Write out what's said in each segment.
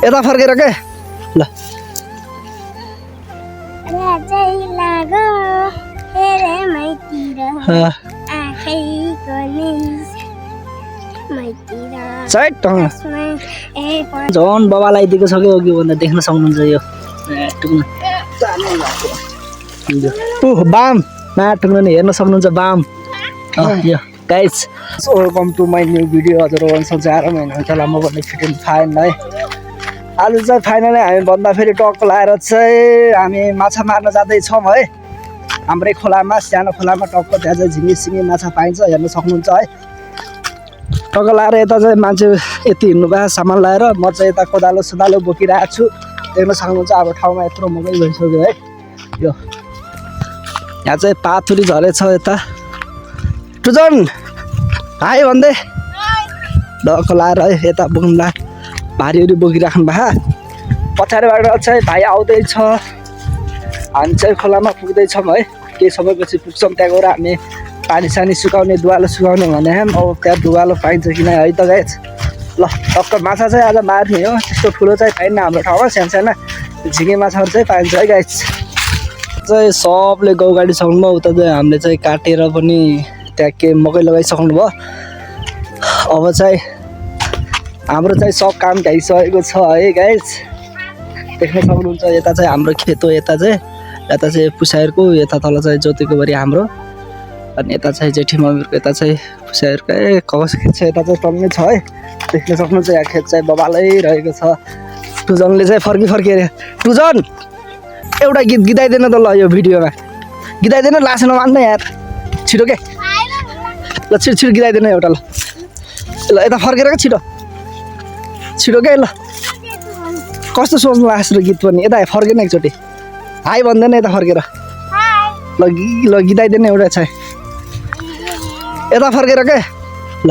यता फर्केर के ल झन् बाबालाई दिएको छ कि अघि भन्दा देख्न सक्नुहुन्छ यो बाम टुक्न हेर्न सक्नुहुन्छ बाम यो guys welcome to my new video हजुर सन्चै आराम हुनुहुन्छ होला म भन्ने फिट एन्ड फाइन है आज चाहिँ फाइनली हामी भन्दा फेरि टक्क लाएर चाहिँ हामी माछा मार्न जाँदैछौँ है हाम्रै खोलामा सानो खोलामा टक्क त्यहाँ चाहिँ झिङ्गे सिङ्गे माछा पाइन्छ हेर्न सक्नुहुन्छ है टक्क लाएर यता चाहिँ मान्छे यति हिँड्नु भयो सामान लाएर म चाहिँ यता कोदालो सोदालो बोकिरहेको छु देख्न सक्नुहुन्छ अब ठाउँमा यत्रो मकै भइसक्यो है यो यहाँ चाहिँ पाथुरी झरेछ यता टुजन हाई भन्दै डक्क लाएर है यता बोक्नुला भारीहरू बोकिराख्नु भए पछाडिबाट चाहिँ भाइ आउँदैछ हामी चाहिँ खोलामा पुग्दैछौँ है केही समयपछि पुग्छौँ त्यहाँ गएर हामी पानी सानी सुकाउने दुवालो सुकाउने भने अब त्यहाँ दुवालो पाइन्छ कि नै है त गाइज ल टक्क माछा चाहिँ आज मार्ने हो त्यस्तो ठुलो चाहिँ पाइन्न हाम्रो ठाउँमा साना झिँगे माछाहरू चाहिँ पाइन्छ है गाइज चाहिँ सबले गाउँगाडी सक्नुभयो उता चाहिँ हामीले चाहिँ काटेर पनि त्यहाँ के मकै लगाइसक्नु भयो अब चाहिँ हाम्रो चाहिँ सब काम भइसकेको छ है गाइज देख्न सक्नुहुन्छ यता चाहिँ हाम्रो खेत हो यता चाहिँ पुसायरको यता तल चाहिँ जोतेको भरि हाम्रो अनि यता चाहिँ जेठी मम्मीहरूको यता चाहिँ पुसायरको कवच खेत छ यता चाहिँ टन्नै छ है देख्न सक्नुहुन्छ यहाँ खेत चाहिँ बबालै रहेको छ टुजनले चाहिँ फर्किएर टुजन एउटा गीत गीताइदिएन त ल यो भिडियोमा गीताइदिएन लास नमान्नु यार छिटो के ल छिटो गीताइदिएन एउटा ल यता फर्केर के छिटो के ल कस्तो सोच्नु लाग्छ र गीत पनि यता फर्केन एकचोटि हाई भन्दैन यता फर्केर ल गीताइदिएन एउटा चाहिँ यता फर्केर के ल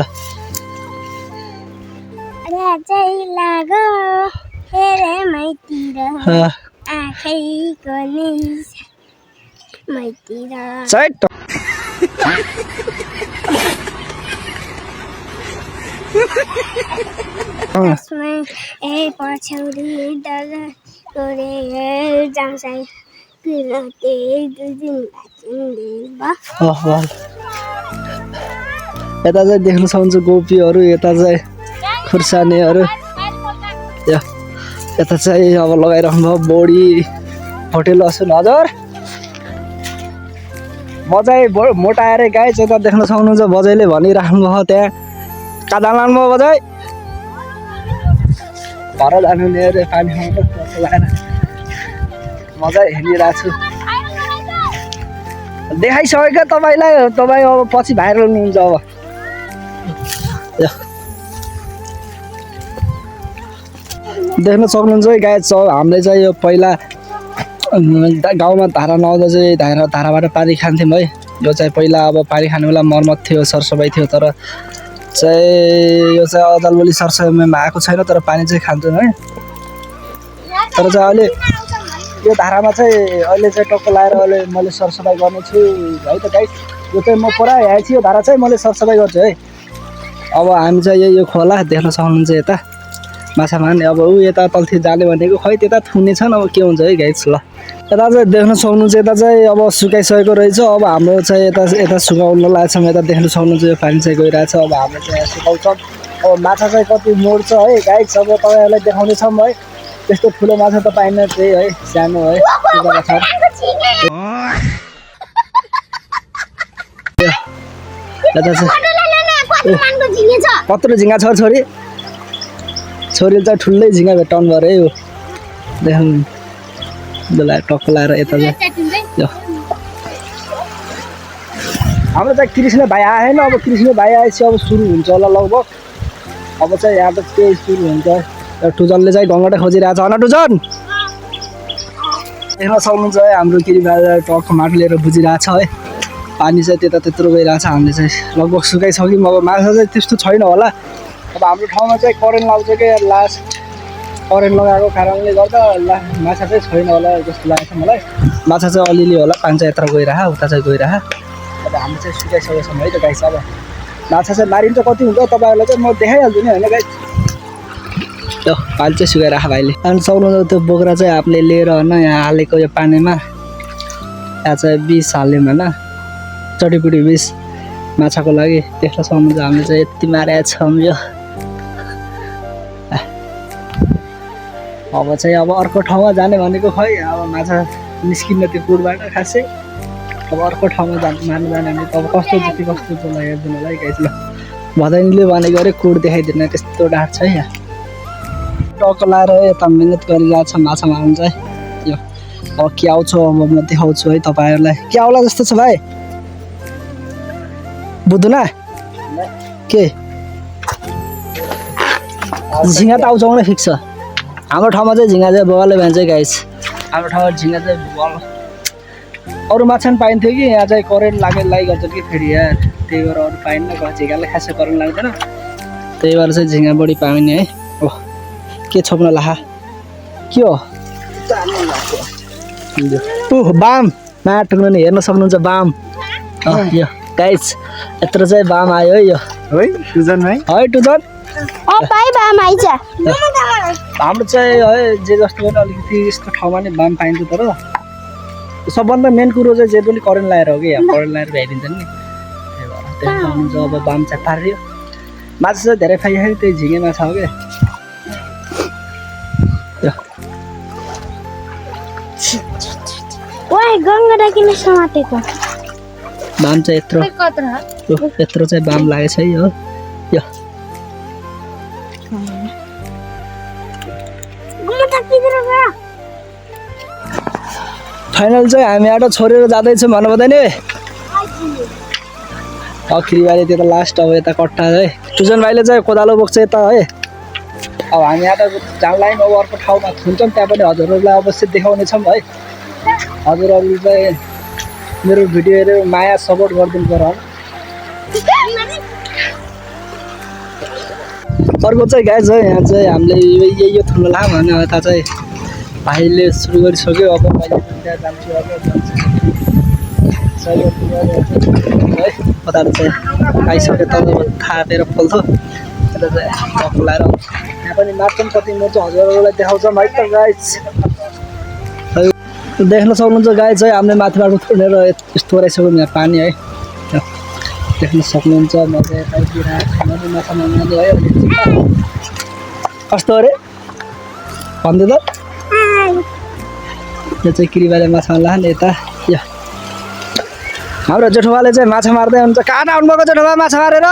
यता चाहिँ देख्न सक्नुहुन्छ गोपीहरू यता चाहिँ खुर्सानीहरू यता चाहिँ अब लगाइराख्नु भयो बोडी होटेल लसुन हजुर म चाहिँ मोटाएर गाई चाहिँ यता देख्न सक्नुहुन्छ बजाइले भनिराख्नु भयो त्यहाँ कता लानु बजाइ घर जानु नि अरे पानी खानु लगाएर म चाहिँ हिँडिरहेको छु देखाइसकेको तपाईँलाई तपाईँ अब पछि भाइरल हुनुहुन्छ अब देख्न सक्नुहुन्छ है गाई हामीले चाहिँ यो पहिला गाउँमा धारा नआउँदा चाहिँ धाराबाट पानी खान्थ्यौँ है यो चाहिँ पहिला अब पानी खाने बेला मर्मत थियो सरसफाइ थियो तर चाहिँ यो चाहिँ अदलबली सरसफाइमा आएको छैन तर पानी चाहिँ खान्छौँ है तर चाहिँ अहिले यो धारामा चाहिँ अहिले चाहिँ टक्क लाएर अहिले मैले सरसफाइ गर्नेछु है त गाई यो चाहिँ म पुरा आएको छु यो धारा चाहिँ मैले सरसफाइ गर्छु है अब हामी चाहिँ यो खोला देख्न सक्नुहुन्छ यता माछा मार्ने अब ऊ यता तलतिर जाने भनेको खै त्यता थुन्ने छन् अब के हुन्छ है गाइस ल यता चाहिँ देख्न सक्नुहुन्छ यता चाहिँ अब सुकाइसकेको रहेछ अब हाम्रो चाहिँ यता सुकाउन लागेछौँ यता देख्न सक्नुहुन्छ यो पानी चाहिँ गइरहेछ अब हामीले चाहिँ सुकाउँछौँ अब माछा चाहिँ कति मोड्छ है गाइस अब तपाईँहरूलाई देखाउनेछौँ है त्यस्तो ठुलो माछा त पाइन्न त्यही है सानो है यता चाहिँ कत्रो झिङ्गा छ छोरीले चाहिँ ठुलै झिङ्गा भेट्टाउनु भयो अरे यो देख्नु बेला टक्क लाएर यता चाहिँ हाम्रो चाहिँ कृष्ण भाइ आएन अब कृष्ण भाइ आएपछि अब सुरु हुन्छ होला लगभग अब चाहिँ यहाँ त त्यही सुरु हुन्छ टुजनले चाहिँ ढङ्गटा खोजिरहेको छ होइन टुजन देख्न सक्नुहुन्छ है हाम्रो किरीभाइ टक्क माटो लिएर बुझिरहेको छ है पानी चाहिँ त्यत्रो गइरहेछ हामीले चाहिँ लगभग सुकाइसक्यौँ अब माछा चाहिँ त्यस्तो छैन होला अब हाम्रो ठाउँमा चाहिँ करेन्ट लाउँछ कि लास्ट करेन्ट लगाएको कारणले गर्दा माछा चाहिँ छैन होला जस्तो लागेको छ मलाई माछा चाहिँ अलिअलि होला पानी चाहिँ यत्र गइरह उता चाहिँ गइरह अब हामी चाहिँ सुकाइसकेको छौँ है त गाइस अब माछा चाहिँ मारिन्छ कति हुन्छ तपाईँहरूलाई चाहिँ म देखाइहाल्छु नि होइन गाइस यो पाइल चाहिँ सुकाएर राख भाइले अनि सक्नुहुन्छ त्यो बोक्रा चाहिँ आफूले लिएर होइन यहाँ हालेको यो पानीमा यहाँ चाहिँ विष हाल्यौँ होइन चटीपुटी विष माछाको लागि देख्न सक्नुहुन्छ हामीले चाहिँ यति मारेका छौँ यो अब चाहिँ अब अर्को ठाउँमा जाने भनेको खै अब माछा निस्किन्न त्यो कुरबाट खासै अब अर्को ठाउँमा मार्नु जाने भने अब कस्तो जति कस्तो चाहिँ हेरिदिनु होला है गाइस ल भदैनीले भनेको अरे कुर देखाइदिनु त्यस्तो डाँट छ है यहाँ टक्क लाएर यता मिहिनेत गरिरहेको छ माछा मार्नु चाहिँ यो अब के आउँछ अब म देखाउँछु है तपाईँहरूलाई के आउला जस्तो छ भाइ बुझ्दैन के झिँगा त आउँछ आउने फिक्स छ हाम्रो ठाउँमा चाहिँ झिँगा चाहिँ बगलले भन्छ गाइस हाम्रो ठाउँमा झिँगा चाहिँ बल अरू माछा पनि पाइन्थ्यो कि यहाँ चाहिँ करेन्ट लागि गर्छ कि फेरि यार त्यही भएर अरू पाइन्न झिँगालाई खासै करेन्ट लाग्दैन त्यही भएर चाहिँ झिँगा बढी पाइने है ओह के छोप्न लाहा के हो ओह बाम माया टुक्नु नि हेर्न सक्नुहुन्छ बाम यो गाइस यत्रो चाहिँ बाम आयो है यो है टुजन भाइ है टुजन भाइ बाम आइज हाम्रो चाहिँ है जे जस्तो पनि अलिकति यस्तो ठाउँमा नै बाम पाइन्छ तर सबभन्दा मेन कुरो चाहिँ जे पनि करेन्ट लगाएर हो कि यहाँ करेन्ट लगाएर भ्याइदिन्छ नि त्यही भएर त्यही अब बाम चाहिँ पारियो माछा चाहिँ धेरै खाइयो त्यही झिँगे माछा हो क्या गङ्गा किन समातेको बाम चाहिँ यत्रो चाहिँ बाम लागेछ है हो यो फाइनल चाहिँ हामी आएर छोडेर जाँदैछौँ भन्नु पर्दैन अखिरी भाइले त्यो त लास्ट अब यता कट्टा है टुजन भाइले चाहिँ कोदालो बोक्छ यता है अब हामी आएर जानलाई अब अर्को ठाउँमा थुन्छौँ त्यहाँ पनि हजुरहरूलाई अवश्य देखाउनेछौँ है हजुरहरूले चाहिँ मेरो भिडियो हेरेर माया सपोर्ट गरिदिनु पर्यो अर्को चाहिँ गाइस है यहाँ चाहिँ हामीले यो थुन्नु ला भने यता चाहिँ भाइले सुरु गरिसक्यो अब मैले त्यहाँ जान्छु अब है कताबाट चाहिँ आइसक्यो तल थापेर पोल्छ यता चाहिँ टक्क लाएर यहाँ पनि मार्छौँ कति मर्छ हजुरहरूलाई देखाउँछौँ है त गाइस देख्न सक्नुहुन्छ गाई चाहिँ हामीले माथिबाट थुनेर यस्तो रहेछ यहाँ पानी है देख्न सक्नुहुन्छ म चाहिँ यतातिर माछा मार्ने है कस्तो अरे भन्दै त यो चाहिँ किरिबाले माछा मार्ला नि यता यो हाम्रो जेठोबाले चाहिँ माछा मार्दै हुन्छ कहाँ आउनुभएको जेठोबा माछा मारेर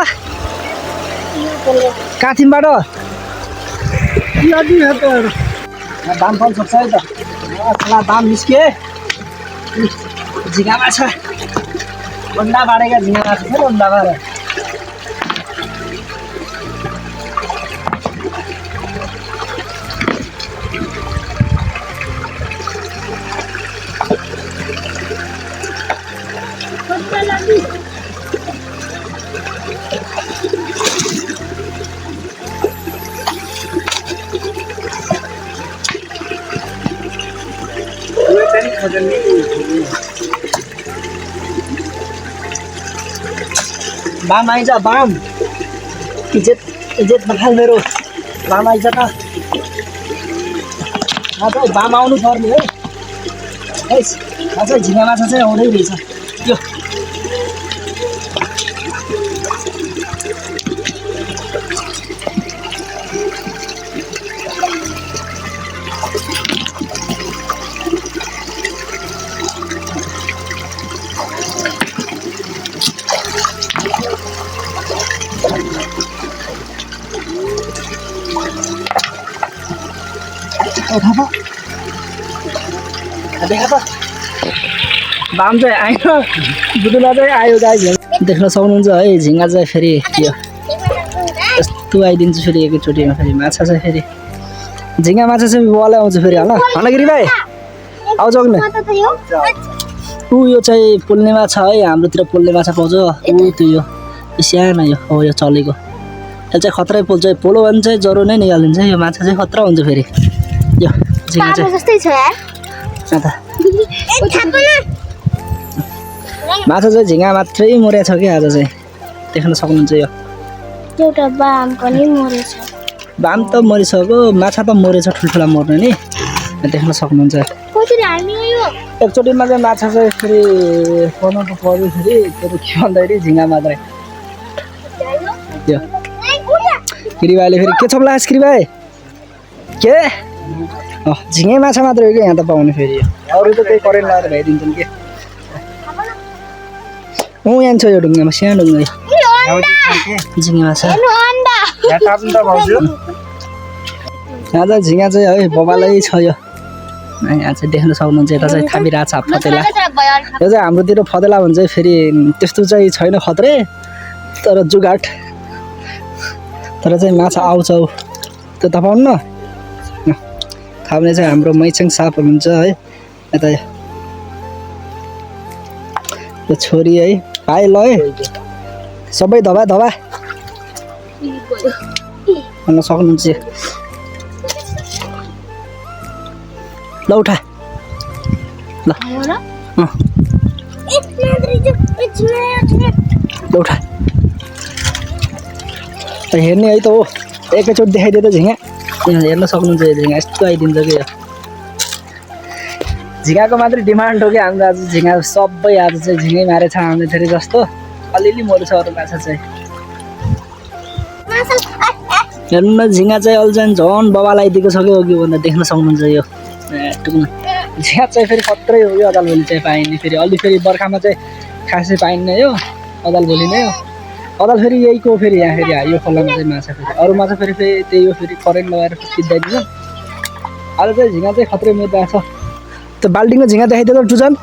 काथिमबाट दाम पाउनु सक्छ है त दाम निस्के झिँगा माछा अन्डा बारेका झिँगा माछा छ अन्डा बारे बाम आइज बाम इज्जत नखाल मेरो बाम आइज त बाम आउनु पर्ने है अझै झिँगा माछा चाहिँ आउँदै रहेछ त्यो देखा त बाम चाहिँ आएन बुदुला चाहिँ आयो गाई देख्न सक्नुहुन्छ है झिँगा चाहिँ फेरि यो यस्तो आइदिन्छु फेरि एकैचोटिमा फेरि माछा चाहिँ फेरि झिँगा माछा चाहिँ बलै आउँछ फेरि होइन गिरी भाइ आउँछ कि ऊ यो चाहिँ पोल्ने माछा है हाम्रोतिर पोल्ने माछा पाउँछ ऊ त्यो यो सानो यो हो यो चलेको यो चाहिँ खतरै पोल्छ पोलो भने चाहिँ ज्वरो नै निकालिदिन्छ यो माछा चाहिँ खतरा हुन्छ फेरि यो झिँगा चाहिँ माछा चाहिँ झिँगा मात्रै मरेको छ कि आज चाहिँ देख्न सक्नुहुन्छ यो एउटा बाम पनि मरेछ बाम त मरिसक्यो माछा त मरेछ ठुल्ठुला मर्ने नि देख्न सक्नुहुन्छ एकचोटिमा चाहिँ माछा चाहिँ फेरि बनाउनु पर्यो फेरि त्यो के भन्दाखेरि झिङ्गा मात्रै त्यो किरिबाईले फेरि के छ लास किरिबाई के झिँगे माछा मात्रै हो कि यहाँ त पाउने फेरि अरू त त्यही करेन्ट लगाएर भइदिन्छन् के यहाँ छ यो ढुङ्गामा सानो ढुङ्गा झिँगे माछा यहाँ त झिँगा चाहिँ है बबालै छ यो यहाँ चाहिँ देख्न सक्नुहुन्छ यता चाहिँ थामिरहेको छ फतेला यो चाहिँ हाम्रोतिर फतेला भन्छ फेरि त्यस्तो चाहिँ छैन खत्रे तर जुगाट तर चाहिँ माछा आउँछ त्यो थाहा पाउनु न खाउने चाहिँ हाम्रो मैचङ साप हुनुहुन्छ है यता यो छोरी है भाइ ल है सबै धबा धबा भन्न सक्नुहुन्छ ल उठा ल उठा हेर्ने है त हो एकैचोटि देखाइदियो त झिँगा हेर्न सक्नुहुन्छ यो झिँगा यस्तो आइदिन्छ कि यो झिँगाको मात्रै डिमान्ड हो कि हाम्रो आज झिँगा सबै आज चाहिँ झिँगै मारेछ हामीले धेरै जस्तो अलिअलि मरेछ अरू माछा चाहिँ हेर्नु न झिँगा चाहिँ अलि चाहिँ झन् बबा लगाइदिएको छ कि हो कि भन्दा देख्न सक्नुहुन्छ यो टुक्न झिँगा चाहिँ फेरि खत्रै हो कि अदालभोलि चाहिँ पाइने फेरि अलि फेरि बर्खामा चाहिँ खासै पाइन्न यो अदालभोलि नै हो अदाल फेरि यहीको फेरि यहाँ फेरि यो खोलामा चाहिँ माछा फेरि अरू माछा फेरि त्यही हो फेरि करेन्ट लगाएर सिद्धाइदिन्छ अहिले चाहिँ झिँगा चाहिँ खत्रै मिलिरहेको छ त्यो बाल्टिङको झिँगा देखाइदियो त टुजन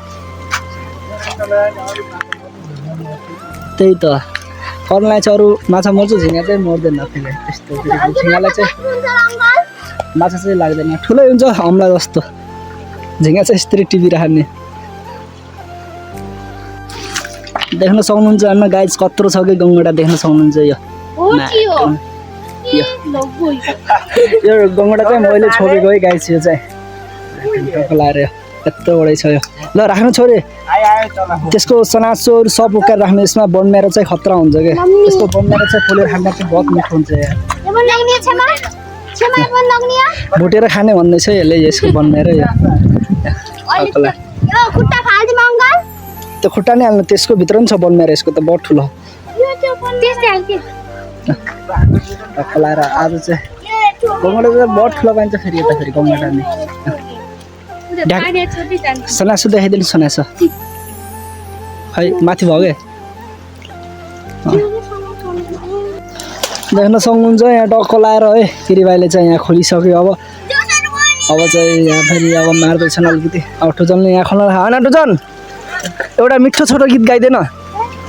त्यही त कर्नलाई चाहिँ अरू माछा मर्छ झिँगा चाहिँ मर्दैन फेरि त्यस्तो फेरि झिँगालाई चाहिँ माछा चाहिँ लाग्दैन ठुलै हुन्छ अम्ला जस्तो झिँगा चाहिँ यस्तरी टिपिराख्ने देख्न सक्नुहुन्छ होइन गाइज कत्रो छ कि गङ्गडा देख्न सक्नुहुन्छ यो गङ्गडा चाहिँ मैले छोपेको है गाइज यो चाहिँ लाएर यत्रो बडै छ यो ल राख्नु छोरे त्यसको सनासोर सब उकाएर राख्नु यसमा बनमेर चाहिँ खतरा हुन्छ क्या यसको बनमेर चाहिँ फुलेर खाँदा चाहिँ बहुत मिठो हुन्छ भुटेर खाने भन्दैछ यसले यसको बनमेर यो त्यो खुट्टा नै हाल्नु त्यसको भित्र पनि छ बनमेर यसको त बहुत ठुलो लाएर आज चाहिँ गङ्गडा चाहिँ बहुत ठुलो पाइन्छ फेरि यता फेरि गङ्गडा नै सनासो देखाइदिनु सनासो खै माथि भयो क्या देख्न सक्नुहुन्छ यहाँ टक्क लाएर है किरिबाईले चाहिँ यहाँ खोलिसक्यो अब चाहिँ यहाँ फेरि अब मार्दैछन् अलिकति अब टुजनले यहाँ खोल्न होइन टुजन एउटा मिठो छोटो गीत गाइदिएन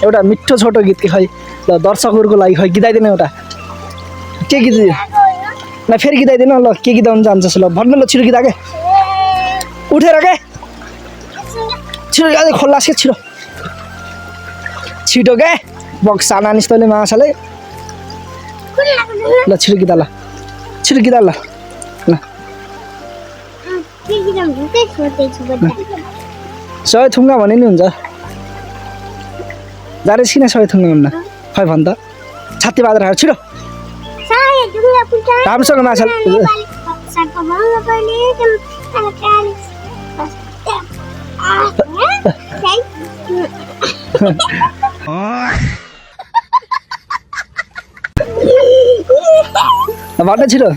एउटा मिठो छोटो गीत कि खै ल दर्शकहरूको लागि खै गीताइदिएन एउटा के गीत ल फेरि गीताइदिएन ल के गीताउनु चाहन्छस् ल भन्नु ल छिटो गीता के उठेर के छिटो अझै खोल्लास् के छिटो छिटो के बक्सा नानिस् तैँले माछाले ल छिटो गीता ल छिटो गीता ल ल सय थुङ्गा भने नि हुन्छ जाँदैछ किन सय थुङ्गा भन्न खै भन् त छाती बाँधेर खाएर छिटो राम्रोसँग माछा भन्न छिटो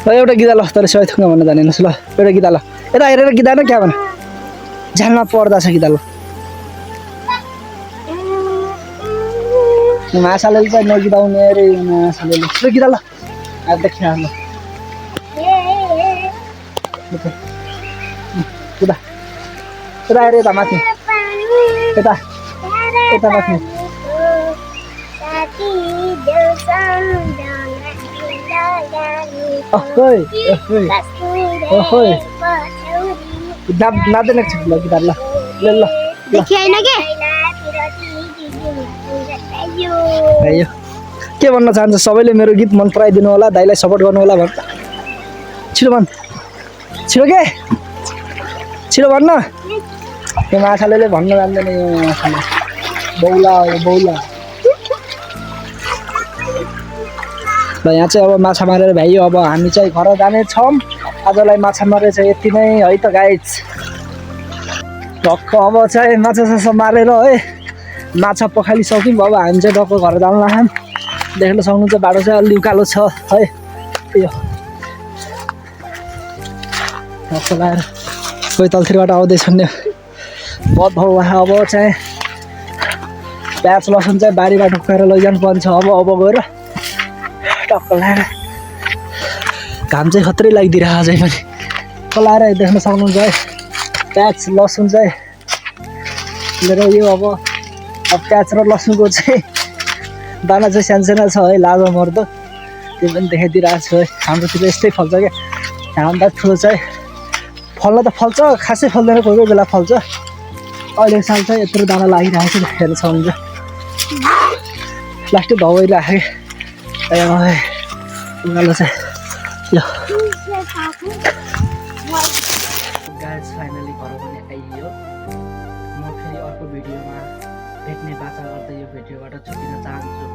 एउटा गीता ल तर सय थुङ्गा भन्न जानेनस् ल एउटा गीता ल यता हेरेर गीता न क्या भन झ्यालमा पर्दा छ गीता ल माछाले चाहिँ नगिदाउने अरे माछाले छिटो गीता ल देखिन ल यता यता हेर यता माथि यता यता माथि नाच्दैन ल गीता ल ल ल के भन्न चाहन्छ सबैले मेरो गीत मन पराइदिनु होला दाइलाई सपोर्ट गर्नु होला भन् छिटो भन् छिटो के छिटो भन्न यो माछाले भन्न जान्दैन यो माछाले बौला हो यो बौला ल यहाँ चाहिँ अब माछा मारेर भ्याइयो अब हामी चाहिँ घर जानेछौँ आजलाई माछा मारेर चाहिँ यति नै है त गाइज टक्क अब चाहिँ माछा साछा मारेर है माछा पखालिसक्यौँ अब हामी चाहिँ टक्क घर जानु लाग्यौँ देख्न सक्नुहुन्छ बाटो चाहिँ अलि उकालो छ है यो टक्क लगाएर कोही तलतिरबाट आउँदैछन् नि बहुत भाउ अब चाहिँ प्याज लसुन चाहिँ बारीबाट उकाएर लैजानु पर्छ अब गएर टक्क लगाएर घाम चाहिँ खत्रै लागिदिरहेको अझै पनि कलाएर देख्न सक्नुहुन्छ है प्याज लसुन चाहिँ मेरो यो अब प्याज र लसुनको चाहिँ दाना चाहिँ सानसानो छ है लाजो मर्दो त्यो पनि देखाइदिइरहेको छु है हाम्रोतिर यस्तै फल्छ क्या हामीभन्दा ठुलो चाहिँ फल्न त फल्छ खासै फल्दैन कोही कोही बेला फल्छ अहिलेको साल चाहिँ यत्रो दाना लागिरहेको छ हेर्न सक्नुहुन्छ लास्टै धौइरहेको उकालो चाहिँ यो गाइस फाइनली घर पनि आइयो म फेरि अर्को भिडियोमा भेट्ने बाचा गर्दै यो भिडियोबाट छुटिन चाहन्छु